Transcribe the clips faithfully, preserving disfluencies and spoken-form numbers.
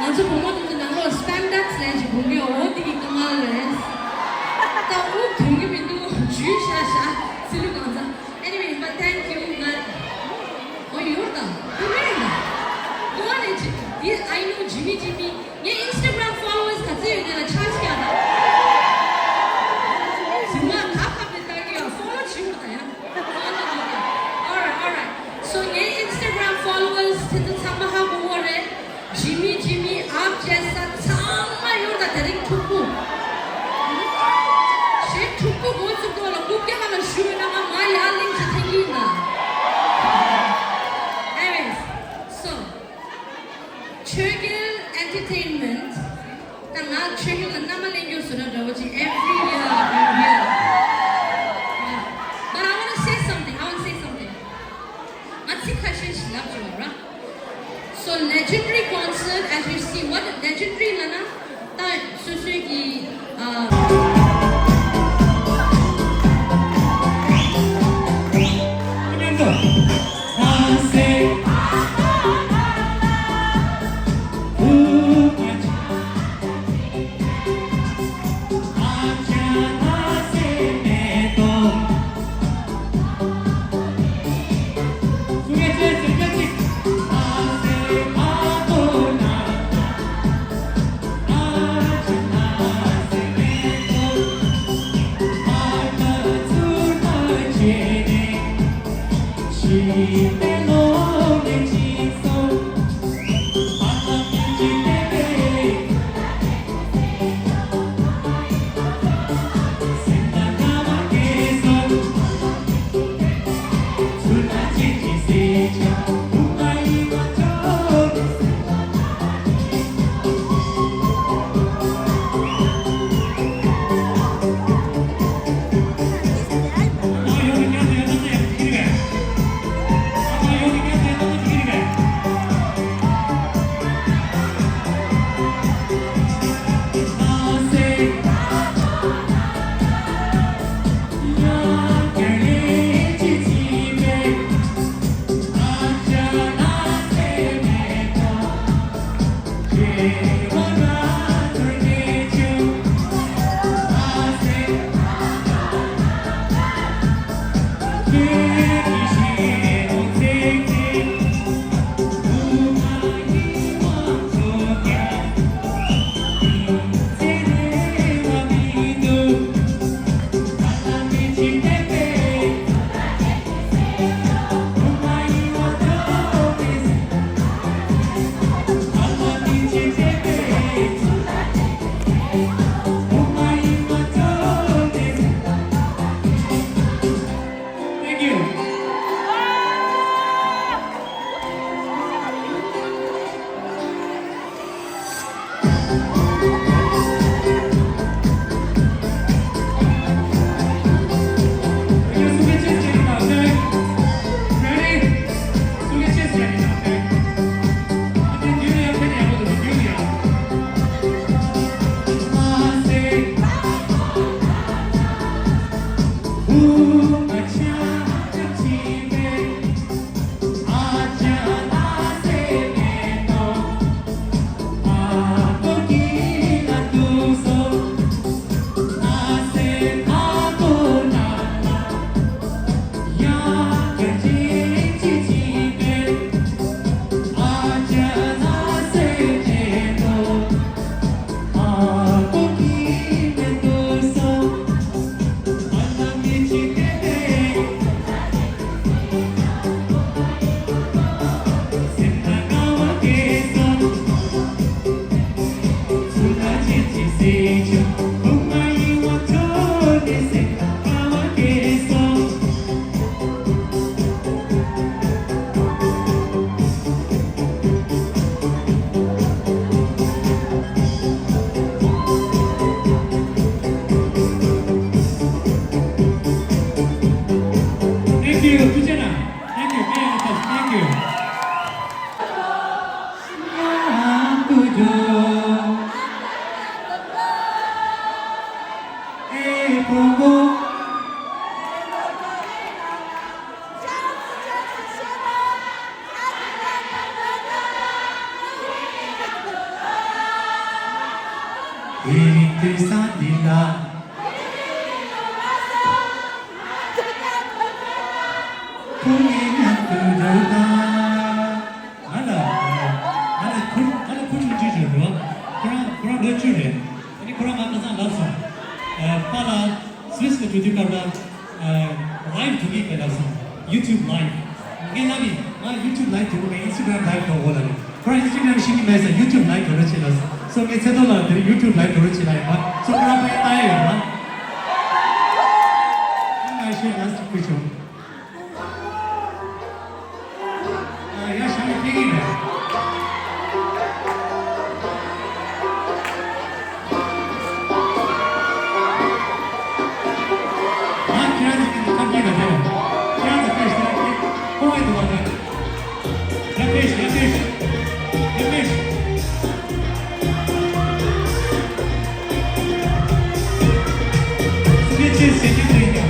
ང་ཚོ་བུ་མོ་དེ་ཚོ་ནང་ལོགས་སྤེན་ཌེག་སི་ལེན་ཞིག་གོན་གྱི་ཡོད། འོ་དེ་གི་དཀའ་ངལ་རེད། ད་དབུགས་ཐོན་གྱི་མི་འདུག་འཇུས་ཤ་ཤ་ཚི་ལུ་གང་ཚ། Anyway, but thank you. ང་འོ་ཡོད་ད་དུ་རེད་ད། གོ་ནས་ཅི་དེ་I know Jimmy Jimmy. ངའི་Instagram followers ག་ཚོད་ཡོད་ནས་ལ་ཆ་ཅི་ཡང་ད། ཟུར་མ་ཁ་ཁ་པའི་ལྟ་གི་ཡང་follow བྱེད་དགོས་ད་ཡང་། Alright, alright. So ངའི་Instagram followers དེ་ཚོ་ཚང་མ་ཧ་གོ་གོ་རེད། Jimmy Jimmy ཨབ་ཅེ་ས་ཚང་མ་ཡོད་ད། དེ་རིང་ཕྲུ་གུ་ཞེ་ཕྲུ་གུ་འགོ་བཙུགས་ཐོག་ལ་རྐུབ་བཀྱག་ལ་ཞུ་བའི་ནང་ང་ང་ཡར་གླིང་ཆ་ཐེངས་ཡིན་ད། Anyways, so ཆོས་རྒྱལ་Entertainment. ད་ང་ཆོས་རྒྱལ་ལ་མནའ་མ་ལེན་རྒྱུ་བཟོ་འདྲ་འདྲ་བོ་ཅིག every year, every year. But I want to say something. I want to say something. ང་ཚིག་ཁ་ཤས་ཤིག་ལབ་བྱུང་ར། So legendary concert, as you see, what legendary ལབ་ན་ད་སོ་སོའི་གི་ཨ། Thank you. Thank you. Thank you. Thank you. དེ་རིང་དུས་བཟང་འདི་ལ། ཁོང་གཉིས་མཉམ་དུ་འགྲོ་དང་། ང་ལ། ང་ལ་ཁུ། ང་ལ་ཁུ་ཆུང་ཆུང་ཞིག་རེད་བ། ཁོ་རང་ཁོ་རང་ལོ་བཅུ་རེད། ཨ་ནི་ཁོ་རང་ང་ཁ་སང་ལབ་སོང་། ཨ། པཱ་ལགས་སུད་སི་ལ་འགྲོ་དུས་སྐབས་ལ། ཨ། ལའིབ་འགྲོ་གི་ཡིན་པས་ལབ་སོང་། ཡུ་ཊུབ་ལའིབ། ངས་ལབ་ཡིན། ང་ཡུ་ཊུབ་ལའིབ་འགྲོ་གི་མེད། ཨིན་སི་ཊ་གྷ་རམ་ལའིབ་འགྲོ་དགོས་ལབ་ཡིན། ཁོ་རང་ཨིན་སི་ཊ་གྷ་རམ་ཤེས་ཀྱི་མེད་ཟེར། ཡུ་ཊུབ་ལའིབ་འགྲོ་རོགས་བྱེད་ལབ་སོང་། སོ་ངས་ཚེ་རྡོ་ལགས་དེ་རིང་ཡུ་ཊུབ་ལའིབ་འགྲོ་རོགས་བྱེད་ལབ་ཡིན་པ། སོ་ཁོ་རང་ཕ་གིར་ལྟ་ཡ་ཡོད་པ། ཨ། ང་ཤེས་ལ་སི་ཁུ་ཆུང་། ཨ། ཡ་ཞང་ཡ་ཕེབས་ཀྱི་མེད། ང་ཁྱེད་རང་ཚོ་གཉིས་ཁ་འཕྲལ་ལ་ཕེབས། ཁྱེད་རང་ཚོ་ཕེབས་ཤིག་ཁོ་བོད་དུ་བ་ད། ཡ་ཕེབས་ཤིག་ཡ་ཕེབས་ཤིག་ཡ་ཕེབས་ཤིག་སུ་གེ་ཅེས་ཟེར་གྱི་འདུག་ཡ།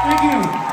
Thank you.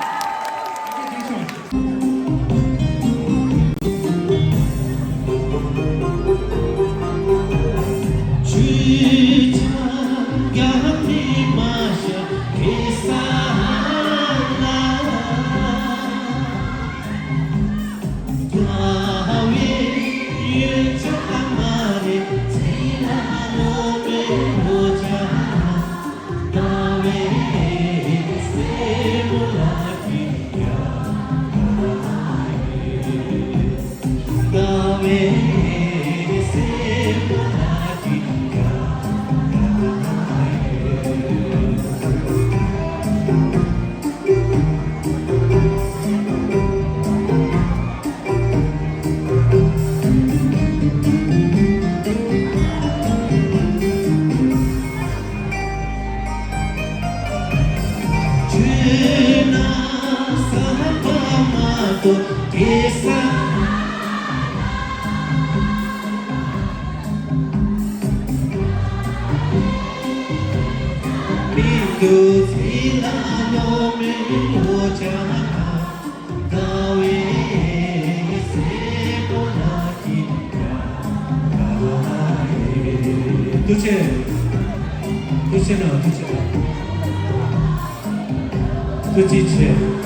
ཐུགས་རྗེ་ཆེ། ཐུགས་རྗེ་ཆེ་ན། ཐུགས་རྗེ་ཆེ་ན། ཐུགས་རྗེ་ཆེ།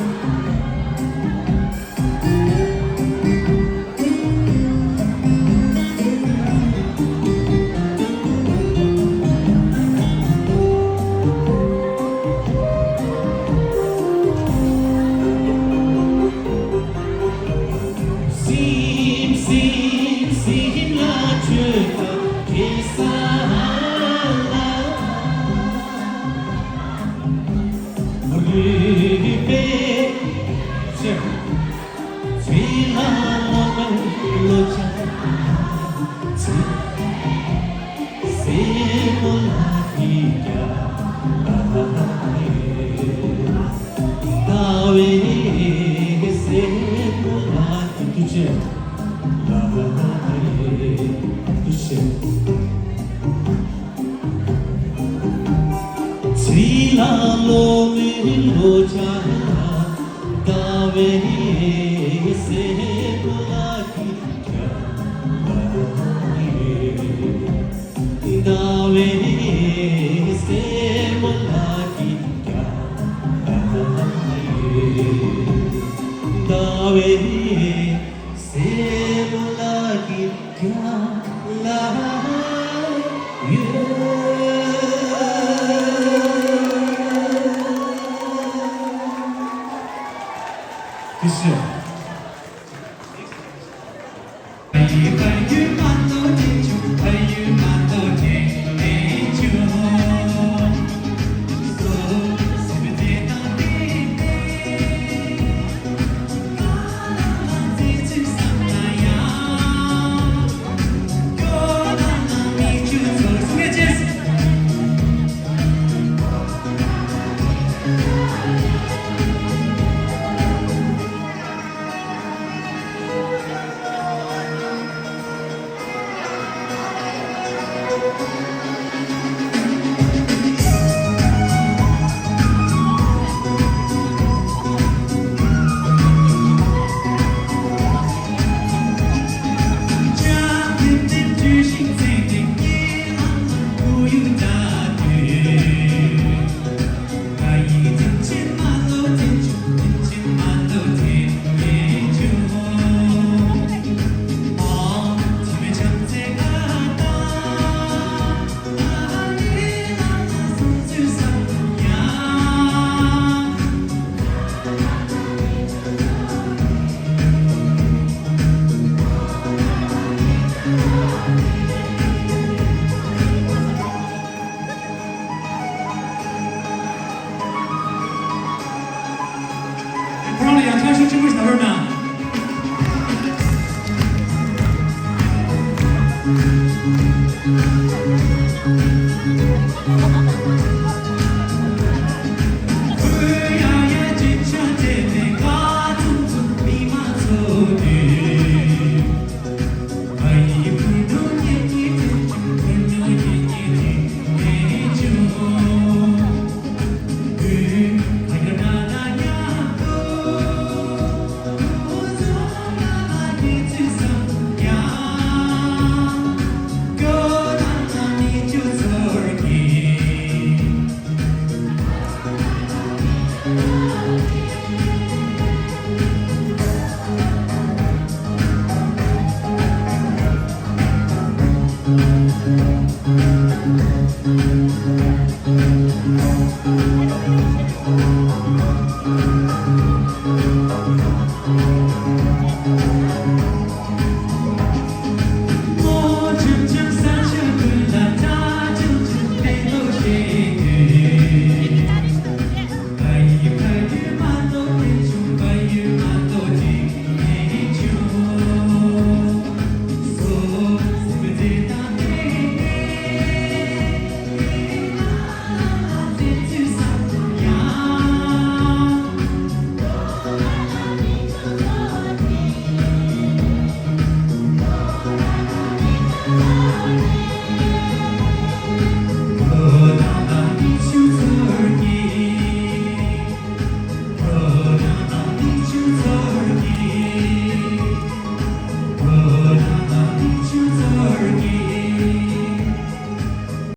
ཁོ་རང་ལ་ཡང་བསྐྱར་ཞུ་ཆེན་པོ་ཞིག་གནང་རོགས་གནང་།